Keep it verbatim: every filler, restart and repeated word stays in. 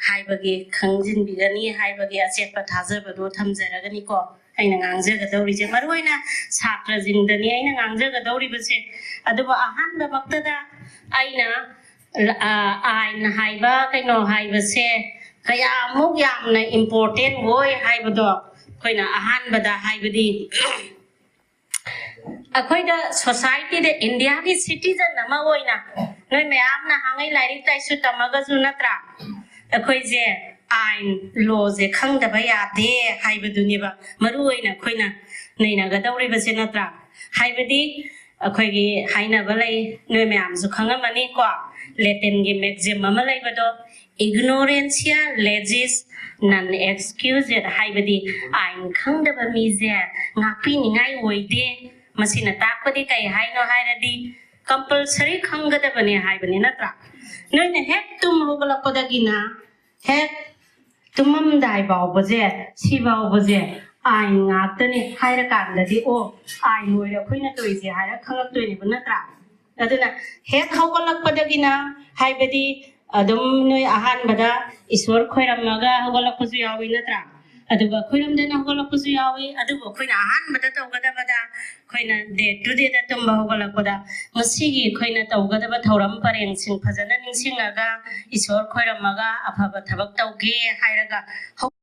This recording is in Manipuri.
ꯍꯥꯏꯕꯒꯤ ꯈꯪꯖꯤꯟꯕꯤꯒꯅꯤ ꯍꯥꯏꯕꯒꯤ ꯑꯆꯦꯠꯄ ꯊꯥꯖꯕꯗꯣ ꯊꯝꯖꯔꯒꯅꯤꯀꯣ꯫ ꯑꯩꯅ ꯉꯥꯡꯖꯒꯗꯧꯔꯤꯁꯦ ꯃꯔꯨ ꯑꯣꯏꯅ ꯁꯥꯇ꯭ꯔꯁꯤꯡꯗꯅꯤ ꯑꯩꯅ ꯉꯥꯡꯖꯒꯗꯧꯔꯤꯕꯁꯦ꯫ ꯑꯗꯨꯕꯨ ꯑꯍꯥꯟꯕꯃꯛꯇꯗ ꯑꯩꯅ ꯑꯥꯏꯟ ꯍꯥꯏꯕ ꯀꯩꯅꯣ ꯍꯥꯏꯕꯁꯦ ꯀꯌꯥꯃꯨꯛ ꯌꯥꯝꯅ ꯏꯝꯄꯣꯔꯇꯦꯟ ꯑꯣꯏ ꯍꯥꯏꯕꯗꯣ ꯑꯩꯈꯣꯏꯅ ꯑꯍꯥꯟꯕꯗ ꯍꯥꯏꯕꯗꯤ ꯑꯩꯈꯣꯏꯗ ꯁꯣꯁꯥꯏꯇꯤꯗ ꯏꯟꯗꯤꯌꯥꯒꯤ ꯁꯤꯇꯤꯖꯟ ꯑꯃ ꯑꯣꯏꯅ ꯅꯣꯏ ꯃꯌꯥꯝꯅ ꯍꯥꯡꯉꯩ ꯂꯥꯏꯔꯤꯛ ꯂꯥꯏꯁꯨ ꯇꯝꯃꯒꯁꯨ ꯅꯠꯇ꯭ꯔꯥ ꯑꯩꯈꯣꯏꯁꯦ ꯑꯥꯏꯟ ꯂꯣꯁꯦ ꯈꯪꯗꯕ ꯌꯥꯗꯦ ꯍꯥꯏꯕꯗꯨꯅꯦꯕ ꯃꯔꯨ ꯑꯣꯏꯅ ꯑꯩꯈꯣꯏꯅ ꯅꯩꯅꯒꯗꯧꯔꯤꯕꯁꯦ ꯅꯠꯇ꯭ꯔꯥ? ꯍꯥꯏꯕꯗꯤ ꯑꯩꯈꯣꯏꯒꯤ ꯍꯥꯏꯅꯕ ꯂꯩ ꯅꯣꯏ ꯃꯌꯥꯝꯁꯨ ꯈꯪꯉꯝꯃꯅꯤꯀꯣ꯫ ꯂꯦꯇꯤꯟꯒꯤ ꯃꯦꯛꯖꯤꯝ ꯑꯃ ꯂꯩꯕꯗꯣ ignorantia legis non excusat ꯍꯥꯏꯕꯗꯤ ꯑꯥꯏꯟ ꯈꯪꯗꯕ ꯃꯤꯁꯦ ꯉꯥꯛꯄꯤꯅꯤꯡꯉꯥꯏ ꯑꯣꯏꯗꯦ꯫ ꯃꯁꯤꯅ ꯇꯥꯛꯄꯗꯤ ꯀꯩ ꯍꯥꯏꯅꯣ ꯍꯥꯏꯔꯗꯤ ꯀꯝꯄꯜꯁꯔꯤ ꯈꯪꯒꯗꯕꯅꯦ ꯍꯥꯏꯕꯅꯤ ꯅꯠꯇ꯭ꯔꯥ? ꯅꯣꯏꯅ ꯍꯦꯛ ꯇꯨꯝ ꯍꯧꯒꯠꯂꯛꯄꯗꯒꯤꯅ ꯍꯦꯛ ꯇꯨꯝꯃꯝꯗꯥꯏ ꯐꯥꯎꯕꯁꯦ ꯁꯤ ꯐꯥꯎꯕꯁꯦ ꯑꯥꯏꯟ ꯉꯥꯛꯇꯅꯤ ꯍꯥꯏꯔꯀꯥꯟꯗꯗꯤ ꯑꯣ ꯑꯥꯏꯟ ꯑꯣꯏꯔꯦ ꯑꯩꯈꯣꯏꯅ ꯇꯧꯔꯤꯁꯦ ꯍꯥꯏꯔ ꯈꯪꯉꯛꯇꯣꯏꯅꯦꯕ ꯅꯠꯇ꯭ꯔꯥ? ꯑꯗꯨꯅ ꯍꯦꯛ ꯍꯧꯒꯠꯂꯛꯄꯗꯒꯤꯅ ꯍꯥꯏꯕꯗꯤ ꯑꯗꯨꯝ ꯅꯣꯏ ꯑꯍꯥꯟꯕꯗ ꯏꯁꯣꯔ ꯈꯣꯏꯔꯝꯃꯒ ꯍꯧꯒꯠꯂꯛꯄꯁꯨ ꯌꯥꯎꯏ ꯅꯠꯇ꯭ꯔꯥ? ꯑꯗꯨꯒ ꯈꯣꯏꯔꯝꯗꯅ ꯍꯧꯒꯠꯂꯛꯄꯁꯨ ꯌꯥꯎꯏ꯫ ꯑꯗꯨꯕꯨ ꯑꯩꯈꯣꯏꯅ ꯑꯍꯥꯟꯕꯗ ꯇꯧꯒꯗꯕꯗ ꯑꯩꯈꯣꯏꯅ ꯗꯦ ꯇꯨ ꯗꯦꯗ ꯇꯨꯝꯕ ꯍꯧꯒꯠꯂꯛꯄꯗ ꯉꯁꯤꯒꯤ ꯑꯩꯈꯣꯏꯅ ꯇꯧꯒꯗꯕ ꯊꯧꯔꯝ ꯄꯔꯦꯡꯁꯤꯡ ꯐꯖꯅ ꯅꯤꯡꯁꯤꯡꯉꯒ ꯏꯁꯣꯔ ꯈꯣꯏꯔꯝꯃꯒ ꯑꯐꯕ ꯊꯕꯛ ꯇꯧꯒꯦ ꯍꯥꯏꯔꯒ